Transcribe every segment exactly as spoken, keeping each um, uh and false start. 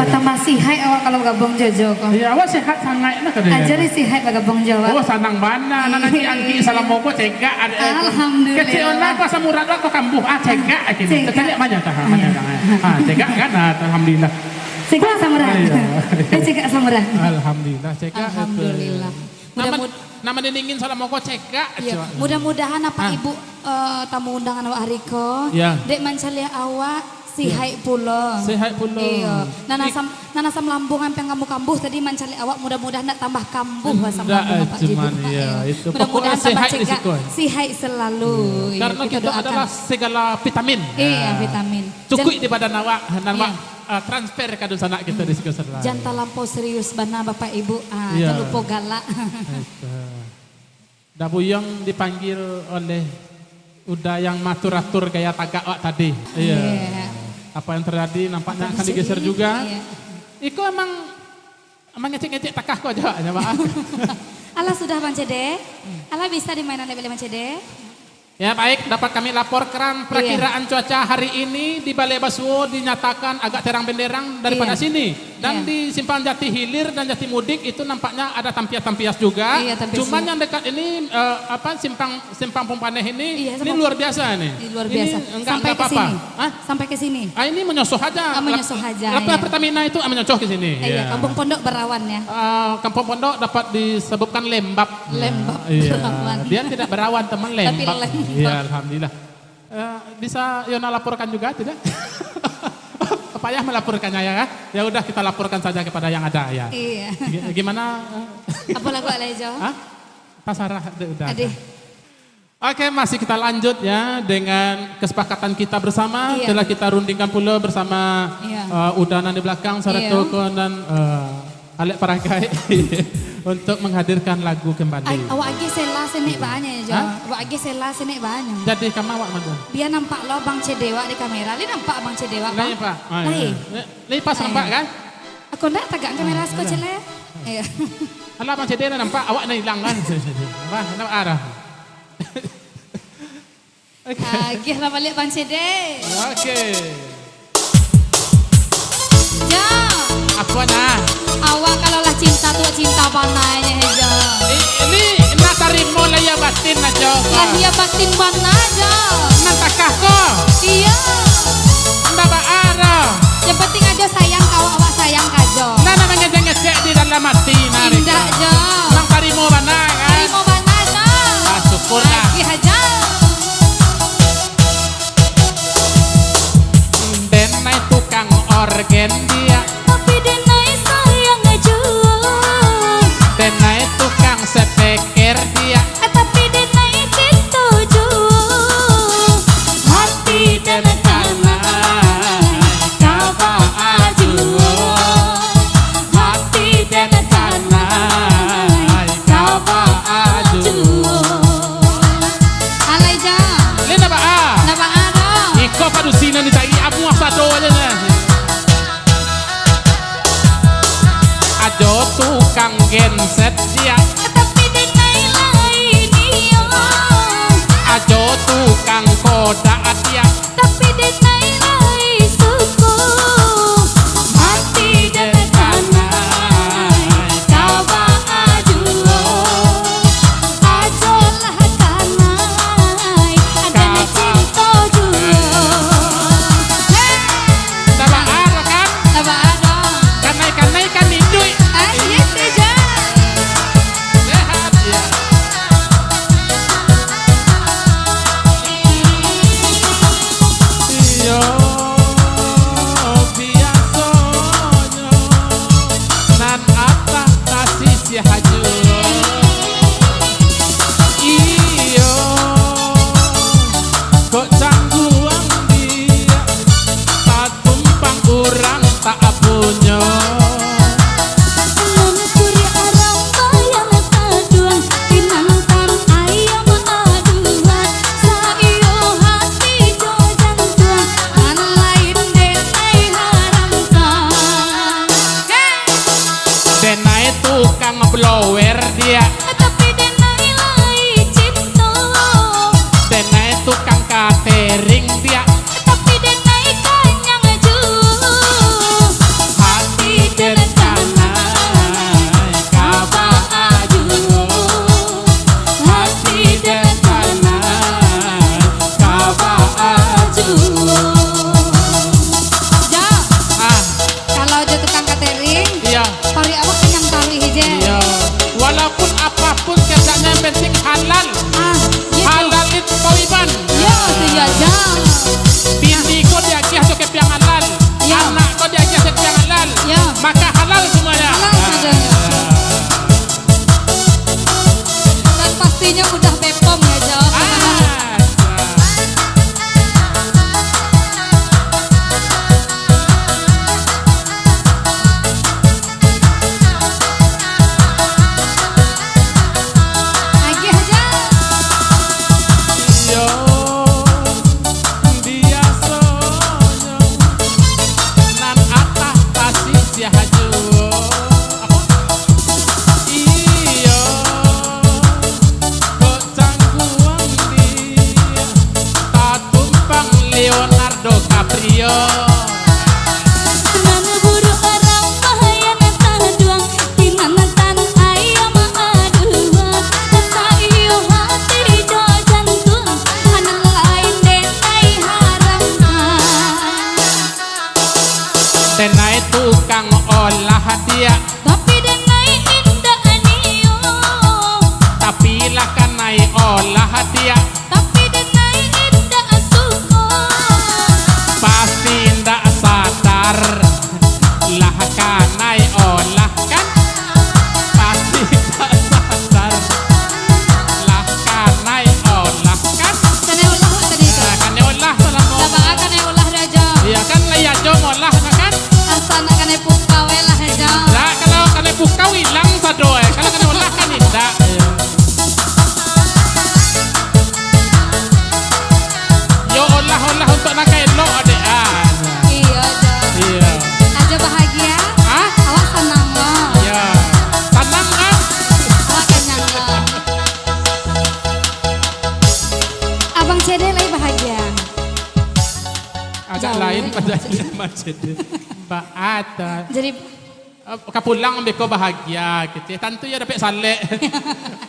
Tambah sihat awak kalau bagabuang jo Jo ko. Iyo, awak sihat sangaik lah, kado. Aja di sihat bagabuang jo awak. Oh, sanang bana. Nah, nanti Angki Salamo ko cegak, ado, eh, Alhamdulillah. Kecek ona ko asam urat ko kambuh. Ah, cegak, eh, kini. Cegak. Kita cari mana tah, mana tah, eh. Ah, cegak kan? Ah, alhamdulillah. Cegak asam urat. Ah, iyo. Eh, cegak asam urat. Alhamdulillah, cegak. Alhamdulillah. Mudah-mud- Nama, nama dingin Salamo ko cegak. Iyo, cegak. Mudah-mudahan apa, ah, Ibu, eh, tamu undangan awak hari ko, iyo, dek mancaliak awak, sihat pulo. Sihat pulo. Iyo. Nan asam, nan asam lambung ampiang kambuh-kambuh tadi mancaliak awak, mudah-mudahan ndak tambah kambuh asam lambung Apak Jibu. Iyo. Mudah-mudahan tambah sihat di siko. Sihat selalu. Iyo. Karena kito adalah segala vitamin. Iyo, vitamin. Cukuik di badan awak, nan awak, ah, transfer ka dunsanak kito di siko sadonyo. Jan talampau serius bana, Bapak Ibu. Ah, jan lupo galak. Itu. Dabuyuang dipanggil oleh Uda yang maatur-atur gaya tagak awak tadi. Iyo. Apa yang terjadi, nampaknya akan digeser juga. Iyo. Iko emang mangecek-ngecek takah ko ajo, Pak. Alah sudah, Bang Cede. Alah bisa dimainan dek Bang Cede. Ya, baik, dapat kami laporkan perakiraan cuaca hari ini di Balai Basuo dinyatakan agak terang benderang daripada sini. Dan di Simpang Jati Hilir dan Jati Mudik itu nampaknya ada tampias-tampias juga. Iya, tampias juga. Cuman yang dekat ini, eh, apa, Simpang, Simpang Pumpaneh ini, ini luar biasa nih. Ini luar biasa. Ini enggak, enggak apa-apa. Sampai ke sini. Hah? Sampai ke sini. Ah, ini menyosoh aja. Ah, menyosoh aja, ya. Lapisan Pertamina itu, ah, menyosoh ke sini. Iya, Kampung Pondok berawan, ya. Ah, Kampung Pondok dapat disebutkan lembab. Lembab, iya, berawan. Dia tidak berawan, teman, lembab. Tapi lembab. Iya, alhamdulillah. Eh, bisa Yona laporkan juga, tidak? Payah melaporkannya, ya, kan? Ya udah, kita laporkan saja kepada yang ada, ya. Iya. Gi-, gimana, eh? Apa lagu, Alai Jo? Hah? Tasarah, udah, udah. Adih. Oke, masih kita lanjut ya dengan kesepakatan kita bersama. Iya. Telah kita rundingkan pula bersama, iya, eh, Uda nan di belakang, sarato, iya, ko nan, eh, alek paragai untuk menghadirkan lagu kembali. Ai, awak agih sela senek banyak, Jo. Hah? Awak agih sela senek banyak. Jadi, kama awak madu? Biar nampak lo Bang Cede wak di kamera. Lai nampak Bang Cede wak, Bang? Lai, Pak. Ah, iya. Lai. Lai, lai pas nampak, kan? Aku ndak tagak kamera, ah, siko, iya, Cele. Iya. Alah, Bang Cede lah nampak, awak nak hilang, kan? Apa? Nampak arah? Oke. Agih lah baliak Bang Cede. Oke. Jo. Apa nah? Awak kalau lah cinta tu cinta banai nyo, Jo. I-, ini nak tarimo lahia batin aja, Pak. Lahia batin bana, Jo. Nan takah ko. Iya. Ndak baa doh. Yang penting aja sayang ka awak, awak sayang ka Jo. Nah, nah, ngecek-ngecek di dalam hati, nah, indak, Jo. Nang tarimo bana, kan? Tarimo bana, Jo. Ah, syukurlah. Lagi aja. Denai tukang orgen dia. Tapi denai sayang juo. Denai tukang speaker dia. Tapi denai cinto juo. Hati Leonardo Caprio. Nan buruak urang bahayan taduang, pinantan ayam aduan, saiyo hati jo jantuang, nan lain denai haram. Denai tukang olah diak. Tapi denai indak nio. Tapi lah kanai olah diak. Tapi denai indak suko. Pasti indak sadar. Lah kanai olah kan. Pasti indak sadar. Lah kanai olah kan. Kanai olah tadi tu. Ah, kanai olah tu lah. Lah baa kanai olah dek Ajo. Iya kan, lah Ajo molah kan. Asa nak kanai pukau lah Ajo. Dak, kalau kanai pukau ilang sado eh. Kalau kanai olah kan indak. Iya. Yo olah-olah untuak nan ka elok, adek, ah. Iyo, Jo. Iyo. Ajo bahagia. Hah? Awak sanang, lo. Iyo. Sanang, kan? Awak kanyang, lo. Abang Cede lai bahagia. Agak jauh, lain eh, pada maksudnya. Abang Cede. Baat, ah. Jadi, Eh, ka pulang beko bahagia, kecek. Tantu iyo dapek salek.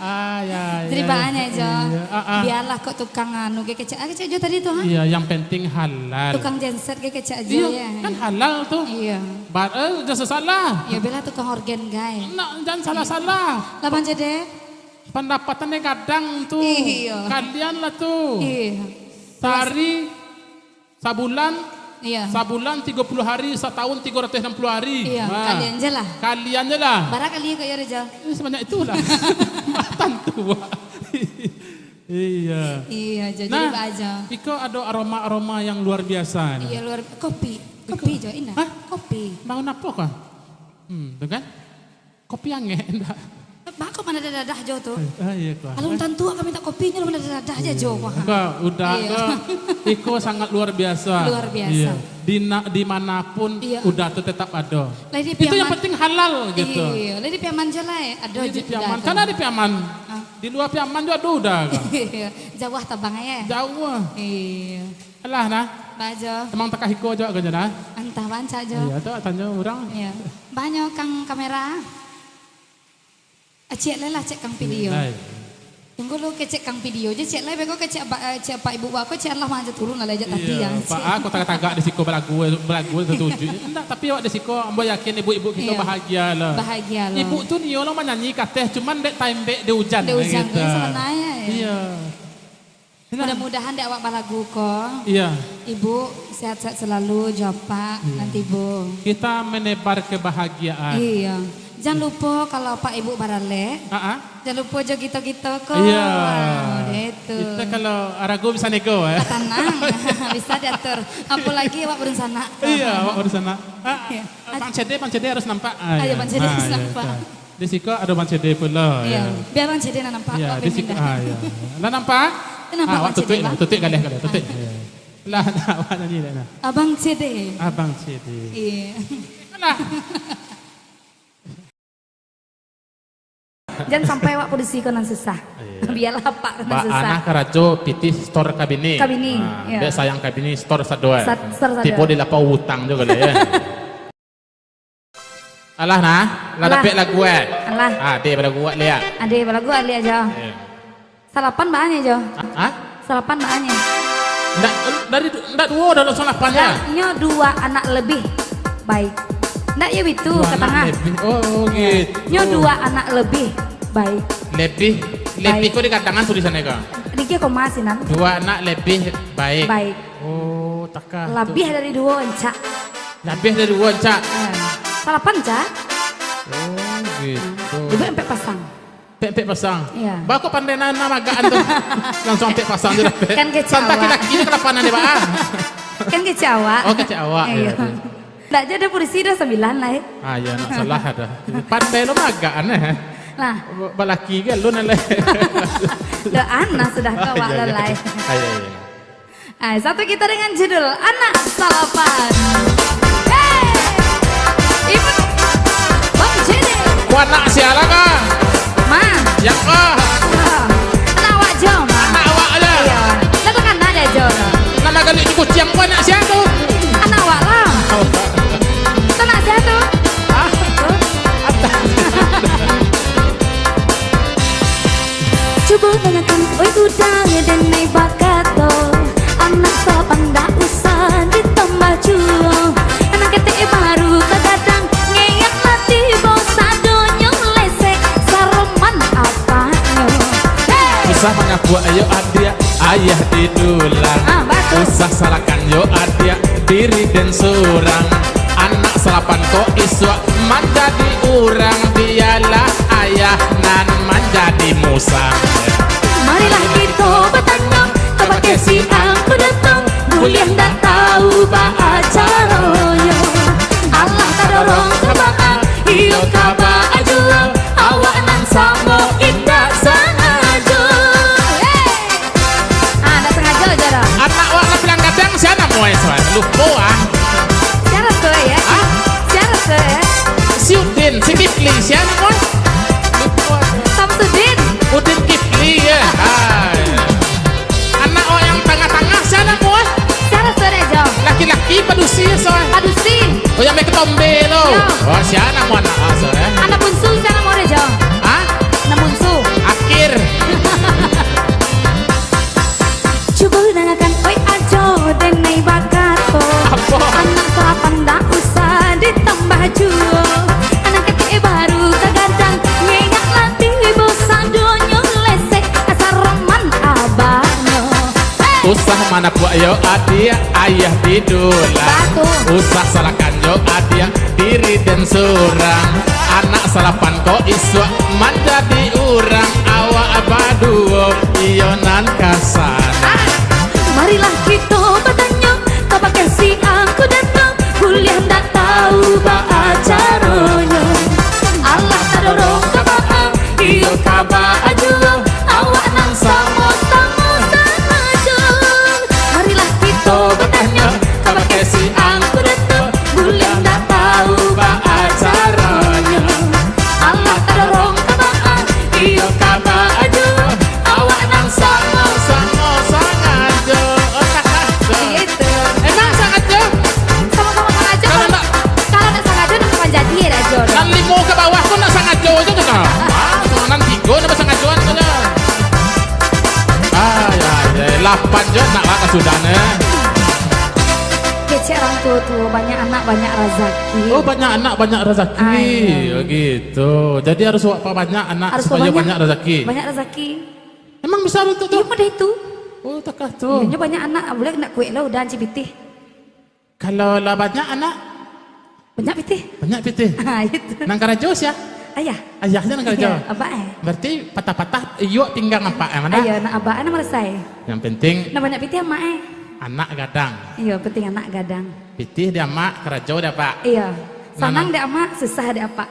Ah, ya, ya. Jadi baa nyo, Jo. Iya, ah, ah. Bialah kok tukang anu ge kecek. Ah, kecek Jo tadi tu, ha? Iya, yang penting halal. Tukang genset ge kecek Ajo, iya, ya. Kan halal tu. Iya. Bar-, eh, jangan salah. Ya, bialah tukang orgen, gai. Nak, jangan salah-salah. Lah, Bang Cede? Pandapatannya gadang tu. Iya. Kalian lah tu. Iya. Sehari Sabulan, iya, sabulan tigo puluah hari, satahun tigo ratuih anam puluah hari. Iya, nah, kalian je lah. Kalian je lah. Bara kali kok yo, Rijal? Eh, sebanyak itulah. Tantu, Wak. Iya. Iya, jadi nah, baa Jo. Iko ado aroma-aroma yang luar biasa nih. Iya, luar, kopi. Kopi, Jo, indak? Hah? Kopi. Bangun apa kah? Hmm, tu kan? Kopi angek, indak? Baa kok mandadadah Jo tu? Ah, iya, kok. Alun tantu ka minta kopi, nyo mandadadah je Jo, wah. Kok, udah, iya, kok. Iko sangat luar biasa. Luar biasa. Iya. Di na-, di mana pun, iya, udah tu tetap ada. Itu yang penting halal, gitu. Iya, lah di Piaman je lah, eh. Ada di Piaman. Kan ada di Piaman. Ah. Di luar Piaman juga ada udah, kok. Iya. Jauh tabang, eh. Jauh. Iya. Alah, nah. Baa Jo. Emang takah iko Jo, kan, nah? Antah, bancak Jo. Iya, tu tanyo urang. Iya. Banyak kang kamera. Acek lai lah, cek kang video. Lai. Tunggu lu, kecek kang video je, cek lai beko kecek ba-, eh, cek apak ibu wak ko, cek alah mah aja turun lah, lejak tadi. Iya, ya, Pak, cek. Aku tagak-tagak di siko balagu, balagu satuju. Indak, tapi awak di siko, ambo yakin ibu-ibu kito, iya, bahagia lah. Bahagia lah. Ibu tu nio lah manyanyi kateh, cuman dek taimbek di ujan. Di ujan, gitu. Sebenarnya, ya. Iya. Nah. Mudah-mudahan dek awak balagu ko, iya, ibu sehat-sehat selalu, jo apak, iya, nanti, Bu. Kita menebar kebahagiaan. Iya. Jan lupo kalau apak ibu baralek, ah, ah, jan lupo jo gito-gito ko. Iya. Ah, deh tu. Kita kalau ragu bisa nego, eh. Ah, tanang. Bisa diatur. Apalagi awak badunsanak. Iya, awak badunsanak. Ah, iya. Bang Cede, Bang Cede harus nampak. Ah, iya, Bang Cede harus nampak. Di siko ado Bang Cede pulo, iya, ya. Biar Bang Cede nan nampak, iya, awak di siko, pindah. Ah, iya. Lah nampak? Kenapa, ah, awak Bang Cede, tutuik lah, Bang? Tutuik galeh, galeh, tutuik. Ah. Iya. Lah, nah, awak nyanyi lah, nah. Abang Cede. Abang Cede. Iya. Alah. Jan sampai awak padusi ko nan susah. Iya. Biarlah apak ko nan susah. Baa karajo pitih setor ka bini. Ka bini, nah, iya. Dek sayang ka bini setor sadoai. Sat-, setor sadoai. Tibo di lapau utang juo galeh, ya. Alah nah, lah dapek lagu, eh. Alah. Ah, deh, balagu awak liak. Ade balagu awak liak Jo. Iya. Salapan baa nyo Jo. Hah? Salapan baa nyo. Ndak, dari du-, ndak duo dah langsung lapan ya? Ndak, nyo dua anak lebih baik. Ndak yo bitu ka tangah. Dua anak lebih. Oh, gitu. Nyo dua anak lebih baik. Lebih, lebih ko di katangan tulisannyo ko? Di koma sinan. Dua anak lebih baik. Baik. Oh, takah tu. Labiah dari duo, encak. Labiah dari duo, encak. Eh, salapan, encak. Oh, gitu. Ibu ampek pasang. Ampek, ampek pasang. Iya. Baa kok pandai nan, nan magakan tu. Langsung ampek pasang je lah, ampek. Kan kecek awak. Santa laki-laki ni kelapanan dia, Pak. Kan kecek awak. Oh, kecek awak. Iya. Iya, iya. Ndak jadi polisi dah sambilan lah, eh. Ah, iya, nak salah ada. Pandai lo magakan, eh. Lah. Ba-, balaki ke lo, nalai. Doa nah sudah kau awak lalai. Ah, iya, iya. Ah, satu kita dengan judul Anak Salapan. Hei! Ibu, Bang Cede. Ku anak sia lah, Kak? Ma. Yang, Kak? Ah. Anak awak jo, Ma. Anak awak aja? Iya. Lah, bukan anak dia jo. Nama Kuciang ko anak sia tu? Anak awak lah. Tu anak sia tu? Ah. Tu. Cubo tanyakan, oi, uda, denai bakato, anak salapan ndak usah ditambah juo. Anak ketek baru tagadang, ngeyang lah tibo sadonyo lesek, saroman apanyo. Hei! Usah mangakuak, ayo adiak, ayah di dulang. Ah, batua. Usah salahkan yo adiak, diri den surang. Anak salapan ko isuak manjadi urang, bialah ayah nan manjadi musang. Marilah kito batanyo, kabake si Angku Dato, buliah ndak tau baa caronyo. Alah tadorong ka baa, iyo ka baa juo, awak nan samo indak sangajo. Hei! Ah, ndak sangajo ajo dah. Anak awak nan bilang gadang sia namoe, Suan? Lupo ah. Sia rasoi, yo? Hah? Sia rasoi, yo? Si Udin, si Kifli, sia namoe? Lupo ah. Samsudin. Udin Kifli, yo? Ah, iyo. Anak awak yang tangah-tangah sia namoe? Sia rasoi dek ajo? Laki-laki padusi, Suan? Padusi. Oh, yang main ketombe tu? Yo. Oh, sia namoe anak awak, Suan, yo? Anak bunsu sia namoe dek ajo? Hah? Anak bunsu. Akhir. Cubo dangakan, oi ajo, denai bakato. Apo? Anak salapan ndak usah ditambah juo. Anak ketek baru tagadang, ngeyang lah tibo sadonyo lesek, saroman abahnyo. Hei! Usah manakuak yo adiak, ayah di dulang. Batua. Usah salahkan yo adiak, diri den surang. Anak salapan ko isuak manjadi urang, awak baduo iyo nan ka sanang. Marilah kito batanyo, kabake si Angku Dato, buliah ndak tau baa caronyo. Alah tadorong ka baa, iyo ka baa juo, awak nan samo-samo sangajo. Marilah kito batanyo, kabake si Angku Dato, buliah ndak tau baa caronyo. Alah tadorong ka baa, iyo ka baa juo, awak nan samo-samo sangajo. Iyo itu. Emang sangajo? Samo-samo sangajo. Kalau Kalau ndak, kalau ndak sangajo, ndak bakawan jadi, yo, dak ajo, dak? Nan limo ka bawah tu ndak sangajo ajo tu, nah. Ah, nan tigo ndak basangajoan tu, nah. Ah, yo, yo, lapan jo nak lah kasudahan, eh. Kecek urang tuo-tuo, banyak anak, banyak razaki. Oh, banyak anak, banyak razaki. Ah, iyo. Oh, gitu. Jadi harus awak pabanyak anak supayo banyak razaki. Harus pabanyak, banyak razaki. Emang bisa itu tu? Iyo, mudah itu. Oh, takah tu. Iyo, nyo banyak anak, buliah nak kuek lah udah ancik pitih. Kalau lah banyak anak? Banyak pitih. Banyak pitih. Ha, itu. Nan karajo sia? Ayah. Ayah se nan karajo. Iyo, abak, eh. Berarti patah-patah iyuak pinggang apak, eh, mano? Iyo, nak abak, eh, nan marasai. Yang penting. Nan banyak pitih amak, eh. Anak gadang. Iyo, penting anak gadang. Pitih di amak, karajo di apak. Iyo. Nah, sanang di amak, susah di apak.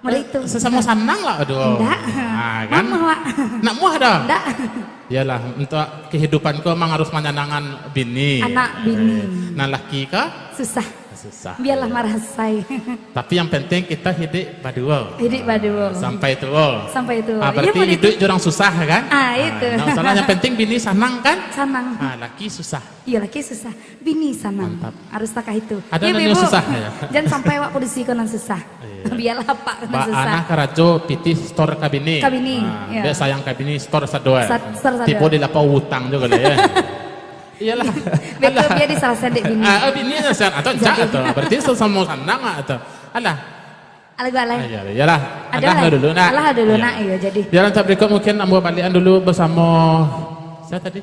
Model itu. Eh, sasamo sanang lah, aduh. Indak. Ah, kan? Nak muah, Wak. Nak muah dah? Indak. Iyolah, untuk kehidupan ko emang harus manyanangkan bini. Anak bini. Eh, nan laki ka? Susah. Susah. Bialah marasai. Tapi yang penting kita hidup baduo. Hidup baduo. Sampai tuo. Sampai tuo. Ah, iyo, berarti hidup jo urang susah, kan? Ah, itu. Ah, ndak masalah, yang penting bini sanang, kan? Sanang. Ah, laki susah. Iyo, laki susah. Bini sanang. Mantap. Harus takah itu. Ado nan susah, yo? Jan sampai awak padusi ko nan susah. Iyo. Bialah apak ko nan susah. Bak anak karajo pitih setor ka bini. Ka bini, iyo. Dek sayang ka bini setor sado, eh. Sat-, setor sado. Tibo di lapau utang juo kali, yo. Iyolah. Beko bia disalasaian dek bini. Ah, oh, bini salasaian. Atau cak atau. Berarti sasamo sanang atau. Alah. Alah, gua alai. Ah, iyo, iyolah. Alah dulu, nak. Alah dulu, nak. Iyo, jadi. Di alam berikut mungkin ambo baliakan dulu bersama, siapa tadi?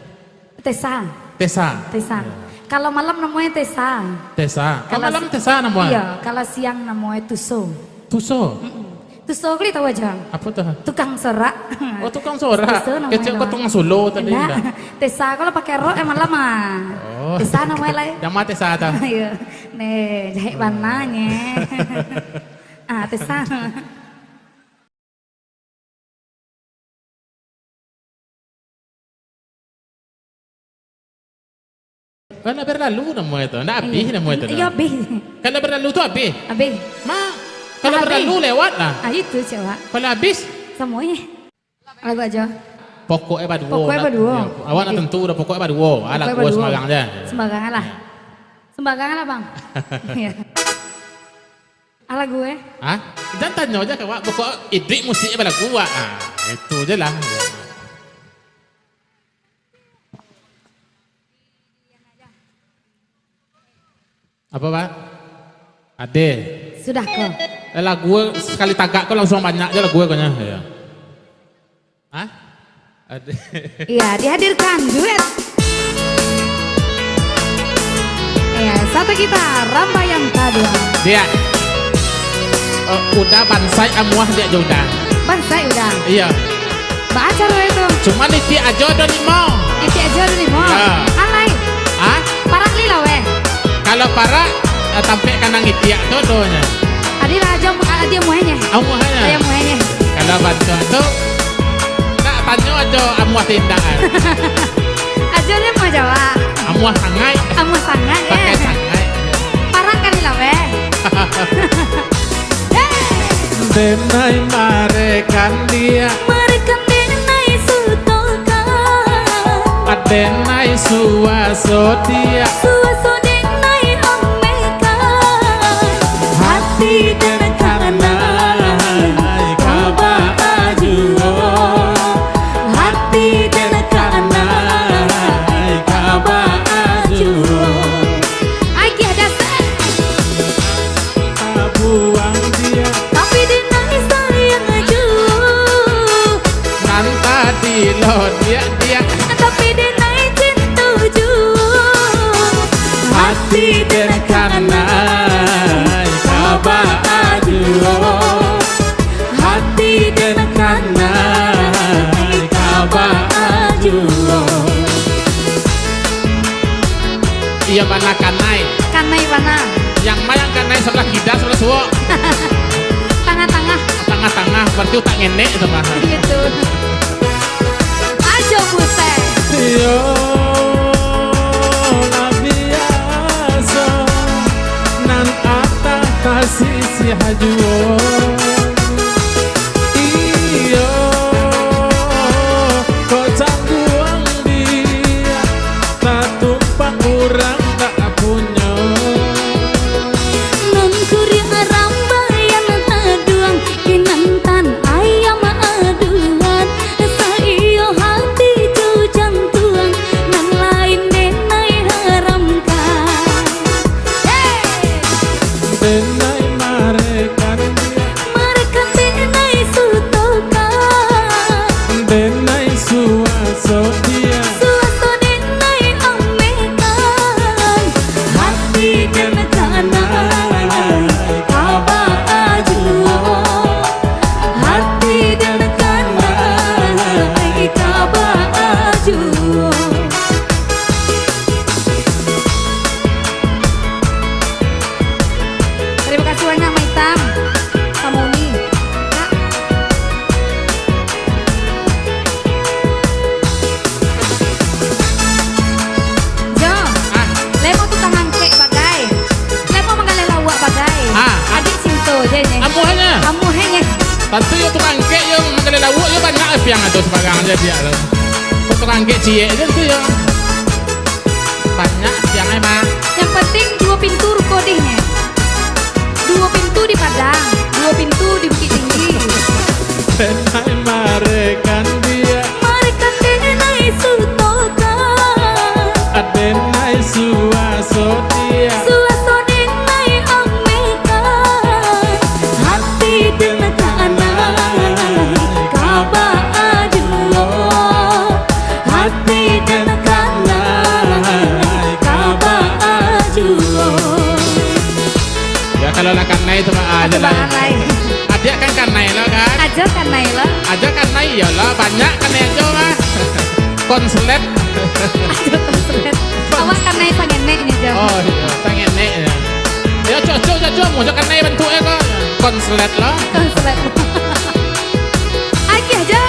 Tesa. Tesa. Tesa. Iyo. Kalau malam namonyo Tesa. Tesa. Oh, kalau malam si-, Tesa namonyo? Iyo, kalau siang namonyo Tuso. Tuso? Mm-mm. Tuso ko lai tau ajo? Apo tu? Tukang sorak. Oh, tukang sorak. Tuso namonyo. Kecek ko tukang solo tadi, indak. Tesa ko lah pakai rok, eh, malam, ah. Oh. Tesa namonyo lai. Jan ma Tesa tu. Iyo. Neh, jahek bana, nyeh. Ah, Tesa. Kalau berlalu namonyo tu, ndak abih namonyo tu, iyo, nah. Abih. Kalau berlalu tu abih. Abih. Ma, kalau berlalu lewat lah. Ah, itu, cewek. Kalau abih? Samonyo. Lagu ajo. Pokoknyo baduo. Pokoknyo baduo. Yo, awak nak tantu dah, pokoknyo baduo. Ah, lagu sembarang se. Sembarang lah. Sembarang lah, Bang. Iyo. Ah, lagu, eh? Hah? Jan tanyo se ka awak, pokok Idrik musik balagu, ah. Ah, itu se lah. Apo, Pak? Ade. Sudah ko. Eh, lagu sakali tagak ko langsuang banyak se lagu ko nyo. Iyo. Hah? Ade. Iya, dihadirkan duet. Iya, satu gitar, Ramba yang Kadua. Diak. Eh, Uda bansaik amuah diak jo Uda. Bansaik Uda. Iyo. Baa caro itu? Cuman itiak ajo ado limo. Itiak ajo ado limo. Iyo. Alai. Hah? Parak lilo weh. Kalau parak, eh, tampek kanang itiak tu donyo. Adi lah ajo, adi amuahnyo. Amuahnyo. Adi amuahnyo. Kalau bantuak tu, nak tanyo ajo amuah tindakan. Ajo ni amuah Jawa. Amuah sangaik. Amuah sangaik, eh. Pakai sangaik. Parak kali lah weh. Denai marekan diak. Marekan denai sutokan. Denai suaso diak. Suaso denai amekan. Hati den kanai ka baa juo. Hati den kanai ka baa juo. Agiah dasar. Tabuang diak. Tapi denai sayang juo. Nan tadi lo diak-diak. Tapi denai cinto juo. Hati den kanai ka baa juo. Hati den kanai ka baa juo. Iyo bana kanai. Kanai bana. Yang ma yang kanai sabalah kida, sabalah suok? Tangah-tangah. Tangah-tangah, berarti utak ngenek tu mah. Gitu. Ajo pusing. Iyo lah biaso, nan atah tasisih juo. Iyo, kok cangguang diak, tatumpang urang tak punyo. Nan kuriang rambaian taduang, kinantan ayam aduan, saiyo hati jo jantuang, nan lain denai haramkan. Hei! Denai marekan diak. Marekan denai sutokan. Denai suaso diak. Suaso denai amekan. Hati den kanai ka baa juo. Hati den kanai ka baa juo. Terima kasih banyak, Mak Itam. Sama Uni. Kak. Jo. Ah. Lemo tukang angkek bagai. Lemo manggaleh lauak bagai. Ah, ah. Adik cinto je ni. Amuahnyo. Amuahnyo. Tantu yo tukang angkek yo manggaleh lauak yo banyak piang ado sembarang je diak tu. Kok tukang angkek ciek je tu yo. Banyak piang ai, Mak. Yang penting duo pintu ruko dih nyo. Duo pintu di Padang, duo pintu di Bukittinggi. Denai marekan diak. Marekan denai sutokan. Denai suaso diak. Suaso denai amekan. Hati den kanai ka baa juo. Hati den kanai ka baa juo. Yo, kalau lah kanai tu, Mak, ah, je lah. Baa lai. Adiak kan kanai lo, kan? Ajo kanai lo. Ajo kanai, yo lah. Banyak kanai ajo, Mak. Konslet. Ajo konslet. Awak kanai sangenek ni, Jo. Oh, iyo, sangenek, yo. Yo, cocok, cocok. Ajo kanai bantuak e ko. Konslet lo. Konslet. Agiah, Jo.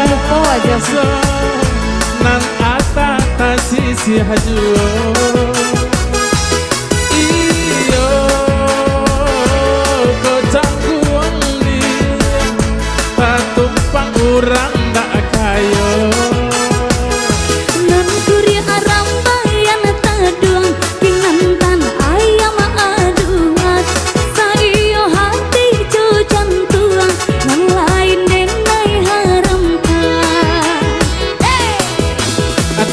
Lupo ajo. Nan atah tasisih juo. Iyo, kok cangguang diak.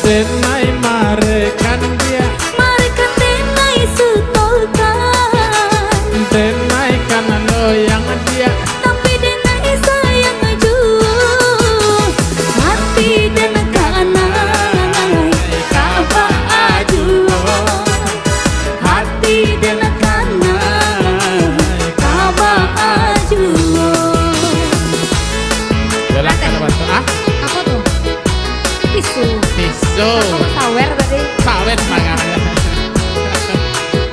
Denai marekan dia. Marekan denai sutokan. Denai kan loyang dia. Tapi denai sayang juo. Hati den kanai ka baa juo. Hati den kanai ka baa juo. Yolah, kalau bantu, ah? Apa tu? Tisu. Tisu. Apa sawer tadi? Sawer semangatnya.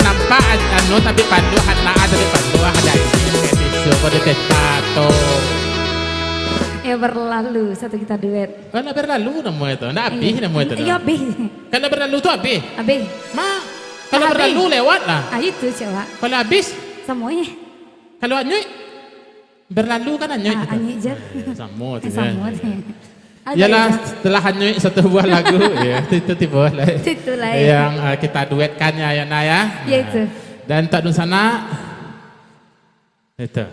Nampak an-, anu tapi pandu, hana tapi pandu, ah, ada isi kayak tisu, kok di peta tu. Ya, berlalu satu kita duet. Kan berlalu nama itu, ndak habis nama itu. Iya, habis. Kalau berlalu tu habis. Habis. Ma, kalau berlalu lewat lah. Ah, itu, cewek. Kalau habis? Samuanya. Kalau anyuik? Berlalu kan anyuik. Ah, gitu. Anyuik je. Ah, iya, sama tu. Eh, sama tu. Yalah, setelah anyuik satu buah lagu, ya, itu, itu tiba lah. Itu lah, ya. Yang, eh, kita duetkannya, ya, Nak, ya. Ya, itu. Dan tak dun sana. Itu.